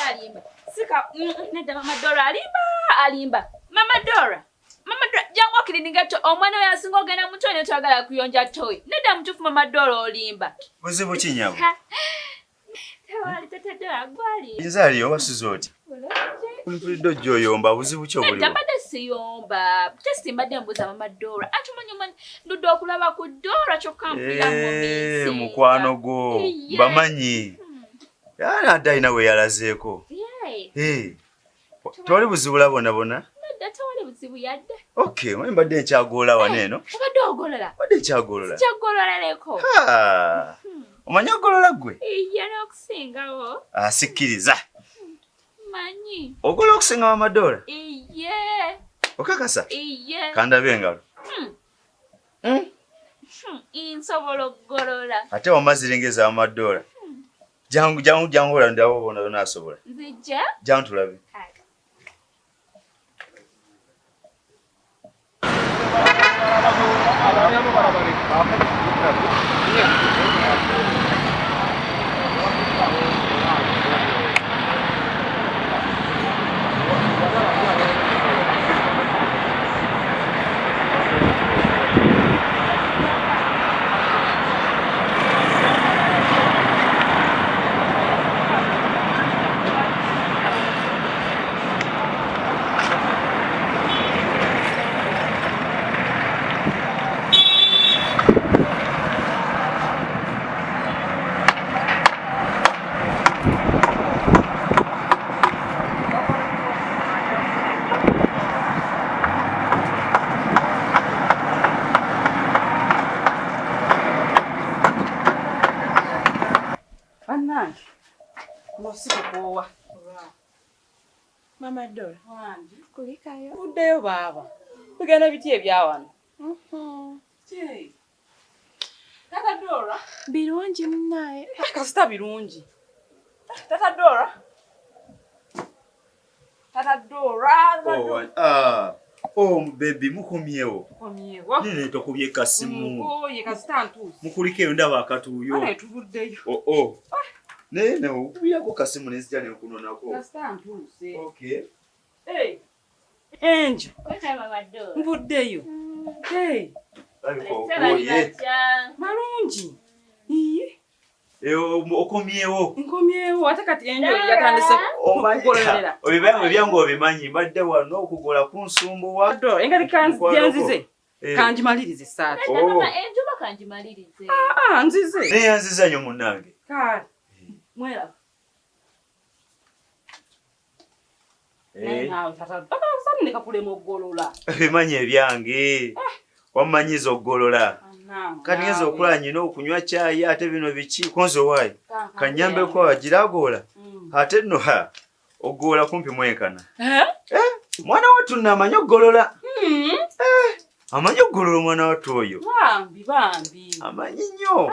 alimba. Sika nedda Mama Dora alimba alimba. Mama Dora. Mama Dora jangu okirininga to omwana oyo asinga ogenda mu toyi twagala kuyonja toyi. Nedda mutuufu Mama Dora olimba. Buzibu ki nyabo? Tewali tata Dora gwali. Nze aliyo wasuze otya? Mpulidde ojja oyomba buzibu ki obuliwo? Nedda mbadde siyomba. Just mbadde mbuuza Mama Dora. Anti omanyi omanyi ndudde okulaba ku Dora kyokka mpulira mu eh, mukwano gwo bamanyi. Yana adde alina we yalazeeko. Eh, tewali buzibu la bona bona? Nedda tewali buzibu yadde. Okay, omanyi mbadde nkyagolola wano eno. Obadde ogolola? Mbadde nkyagolola. Sikyagololereko. Omanyi ogolola ggwe? Iye n'okusingawo. Ah, sikkiriza. Manyi. Ogola okusinga Mama Dora? Iye. Okakasa? Iye. Kandabe engalo. Nsobola okugolola. Ate wamma ziringa eza Mama Dora. Jangu jangu jangu ola ndawo bona onasobola. Nzijja. Jangu tulabe. Bannange ng'osikukoowa. Mama Dora. Wangi. Kulikayo. Buddeyo baaba. Bigenda biti ebya wano? Tata Dora. Birungi munnaye. Kasita birungi. Tata Dora. Tata Dora. Oh, ah. Oh, baby mukomyewo. Mukomyewo. Nene tokubye kasimu. Mukoye kasita ntuuse. Mukuliko eyo ndaba akatuuyo. Ane tuvuddeyo. Oh oh. Naye ne okubirako kasimu ne nzija ne nkunonako. Kasita ntuuse. Okay. Hey. Enjo. Nvuddeyo. Hey. Malungi. Iye. Okomyewo. Nkomyewo ate kati enjo yatandise okugololera. Obibange ebyange obimanyi mbadde wano okugola kunsumbuwa. Engeri kanzize. Kanjimalirize essaati. Enjuba kanjimalirize. Ah, nzize. Neyanziza nnyo munnange. Kale. Mweraba. Ebimanyi ebyange wammanyiza okugolola kati ngenza okulaba nyina okunywa caayi ate bino biki konze owaayi kanyambeko agira agoola ate nno ha ogoola kumpi mwenkana mwana wattu nno amanyi okugolola amanyi okugolola omwana wattu oyo bambi bambi amanyi nnyo.